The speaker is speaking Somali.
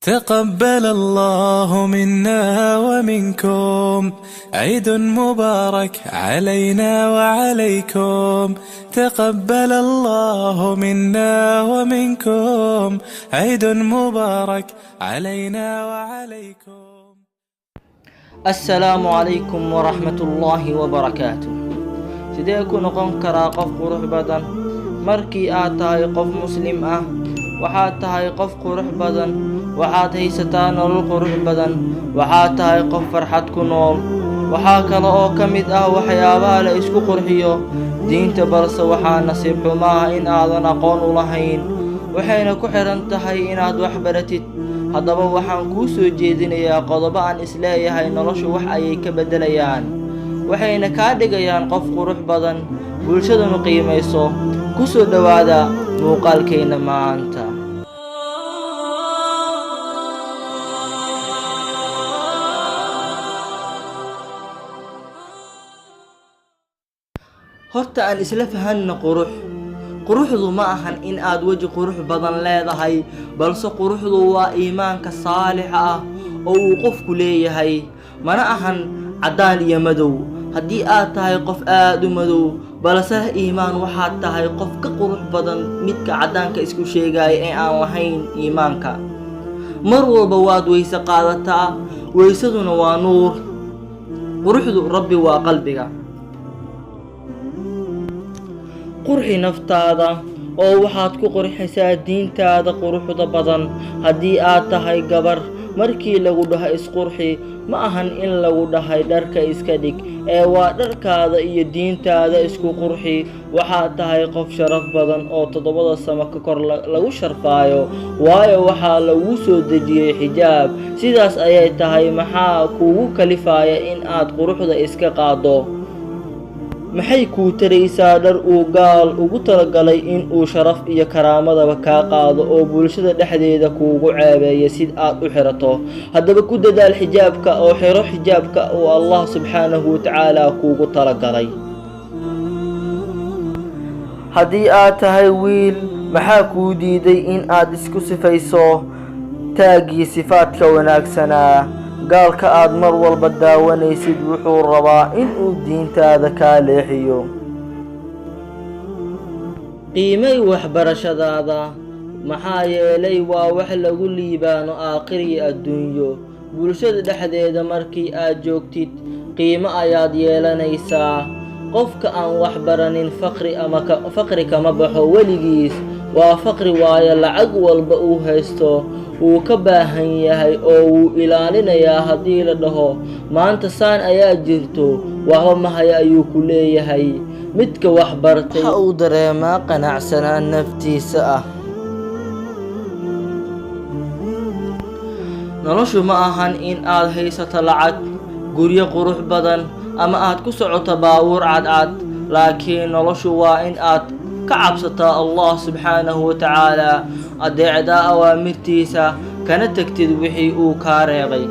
تقبل الله منا ومنكم، عيد مبارك علينا وعليكم. تقبل الله منا ومنكم، عيد مبارك علينا وعليكم. Assalaamu calaykum waraxmatullaahi wabarakaatu. Sidee ku noqon karaa qof qurux badan? Markii aad tahay qof muslim ah, waxaad tahay qof qurux badan, waxaad haysataa nolol qurux badan, waxaad tahay qof farxad ku nool. Waxaa kale oo ka mid ah waxyaabaha la isku qurxiyo diinta, balse waxaa nasiib xumo ah in aadan aqoon u lahayn, waxayna ku xidhan tahay inaad wax baratid. Haddaba waxaan kuu soo jeedinayaa qodobo aan isleeyahay noloshu wax ayay ka beddelayaan, waxayna kaa dhigayaan qof qurux badan, bulshaduna qiimayso. Ku soo dhowaada muuqaalkeenna maanta. Horta aan isla fahanno qurux. Quruxdu ma ahan in aad weji qurux badan leedahay, balse quruxdu waa iimaanka saalixa ah oo uu qofku leeyahay. Mana ahan caddaan iyo madow. Haddii aad tahay qof aad u madow balse leh iimaan, waxaad tahay qof ka qurux badan midka caddaanka isku sheegaya ee aan lahayn iimaanka. Mar walba waad weyse qaadataa, weysaduna waa nuur. Quruxdu Rabbi waa qalbiga. Qurxi naftaada oo waxaad ku qurxisaa diintaada quruxda badan. Haddii aad tahay gabar, markii lagu dhaho isqurxi, ma ahan in lagu dhahay dharka iska dhig, ee waa dharkaada iyo diintaada isku qurxi. Waxaad tahay qof sharaf badan oo toddobada samo ka kor lagu sharfaayo, waayo waxaa lagu soo dejiyey xijaab. Sidaas ayay tahay, maxaa kugu kalifaya in aad quruxda iska qaaddo? Maxay kuu taraysaa dhar uu gaal ugu talagalay in uu sharaf iyo karaamadaba kaa qaado oo bulshada dhexdeeda kuugu ceebeeya si aad u xirato? Haddaba ku dadaal xijaabka oo xiro xijaabka uu Allah subxaanahu watacaala kuugu talagalay. Haddii aad tahay wiil, maxaa kuu diiday in aad isku sifayso taaggii sifaadka wanaagsanaa? Gaalka aad mar walba daawanaysid wuxuu rabaa in uu diintaada kaa leexiyo. Qiimay waxbarashadaada, maxaa yeelay waa wax lagu liibaano aakhir iyo adduunyo. Bulshada dhexdeeda markii aad joogtid, qiimo ayaad yeelanaysaa. Qofka aan wax baranin faqri ama faqri kama baxo weligiis. Waa faqri, waayo lacag walba uu haysto wuu ka baahan yahay oo wuu ilaalinayaa. Haddii la dhaho maanta saan ayaa jirto, waxba ma haya ayuu ku leeyahay. Midka wax bartay waxa uu dareemaa qanacsanaan naftiisa ah. Noloshu ma ahan in aad haysato lacag, guryo qurux badan ama aad ku socoto baabuur cadcad, laakiin noloshu waa in aad ka cabsataa Allah subxaanahu wa tacaala, adeecdaa awaamirtiisa, kana tegtid wixii uu kaa reebay.